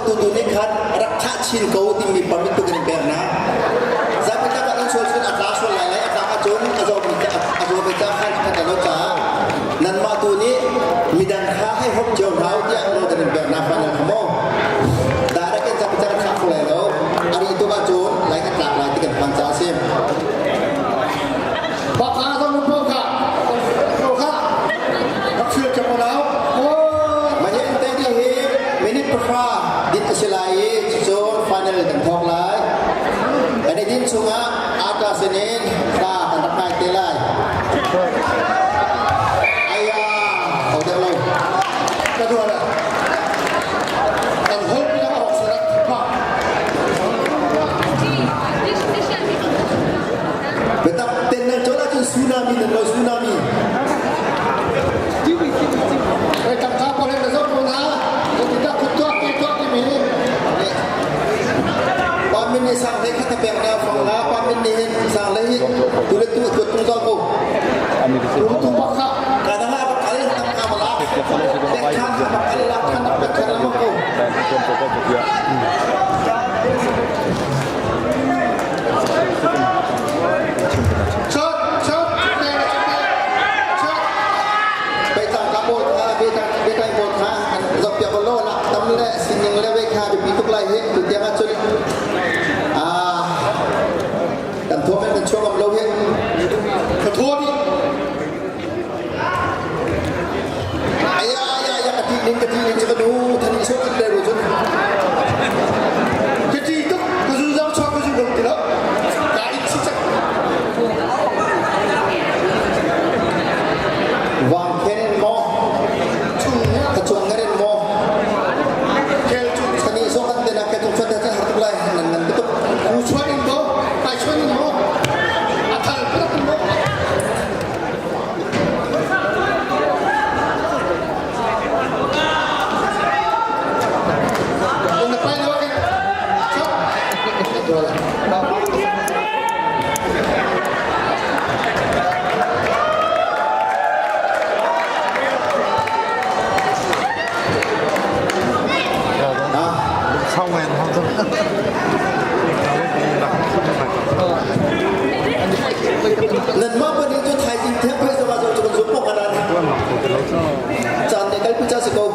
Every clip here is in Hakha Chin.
tu tu nih khan rak thah chin ko timi permit tu kan in pek na. Zapi tak ah nan sual cun a tla sual lai lai a tlak ahcun a zawmi a zawmi ca khan a that lo caah nanmah tu nih midang kha hei hop cio hna u tiah nawl kan in pek na final kha maw. Direct in zapi cak thlah kho lai lo. A ri tuk ahcun lai kan tlak lai ti kan phan caah a si. Baka zong po kha po kha rak fil ke mo nau. Mahin te ni hi minute pahra din a si lai i cucun final kan thawk lai. Kan i din chungah ata sinin thla kan rak kai te lai. Aya, ho deuh lo. Ka dua la. Kan hol pi lang awk sarak pa. Biatak ten nan cawn ahcun tsunami nan lo tsunami. Kai tam tha pa le na zong ko na. Ka kut tuak ti tuak ti mi. Pa min nih sang hlei khat a pek na fang nga pa min nih hin sang hlei hi tu le tu tuat tung zong ko. Tu tu pak kha. Ka dang ah pak kal tam ka mala. Pek khan pak kal la khan pek khan la ko. Chot chot te chot. Beitang ka pawl kha beitang beitang pawl kha an zohpiak lo la tam le sining le wei kha biapi tuk lai hi tu tiang ahcun ah kan thuam in kan chuak ngam lo hi Ka thua ni. aya aya aya ka ti ning ka ti ning chu ka nu thani so kan le ru chun Ka ti tuk ka zu zang chuak ka zu gong ti lo. Ka ik si cak. Wang khen mo Chung ka chung ngarin mo kel chung thani so kan te na ke chung chuan te har tuk lai nan nan tuk ku chuan in bo kai chuan in mo athal prak in mo. Nanmah pahnih cu thaizing theng phei zong ah cu kan zum pok anan. Caan ne kalpi ca si ko.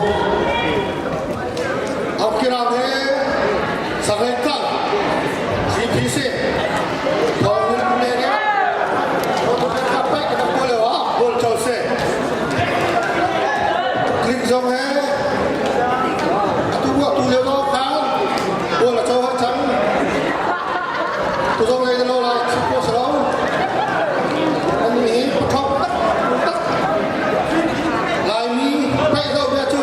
Au kirang he sanghen tang CPC thawng hin ne ne ka pai ka ko le wa bol chau se klik zong he atu wa tu le lo khan bol a chau ha chang tu zong le lo lai chi ko sa lo an ni thok tak tak Laimi paih lo bia cu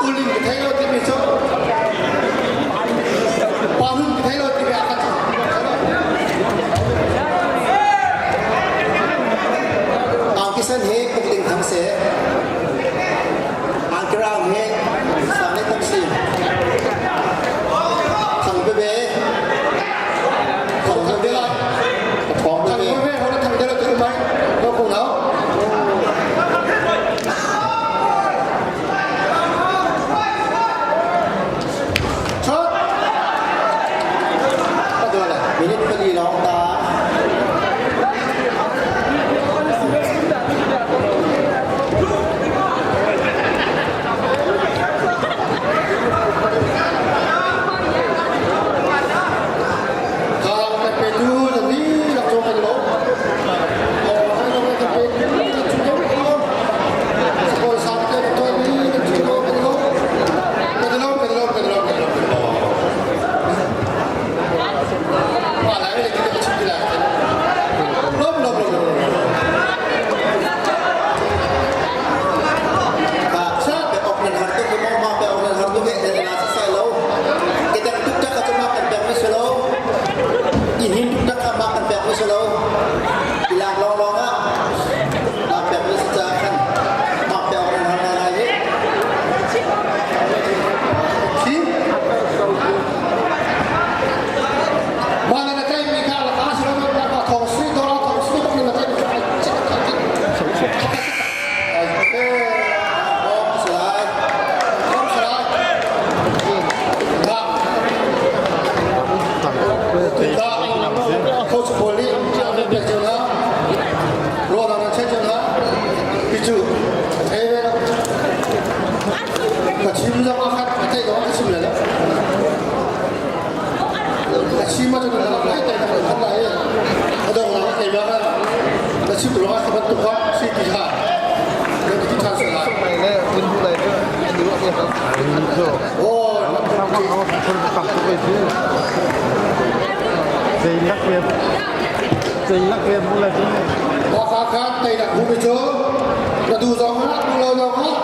uling ka thei lo timi cu pa hun ka thei lo timi a khat. Si ma cu na lai tai na khan lai a dong la kai ba ka na chim lo ka bantuk ka si ti ha na ti than sa lai Le un hu lai cu an i ruah te oh Wa kha khan tai nak hu mi cu na du zong ah du lo zong ah.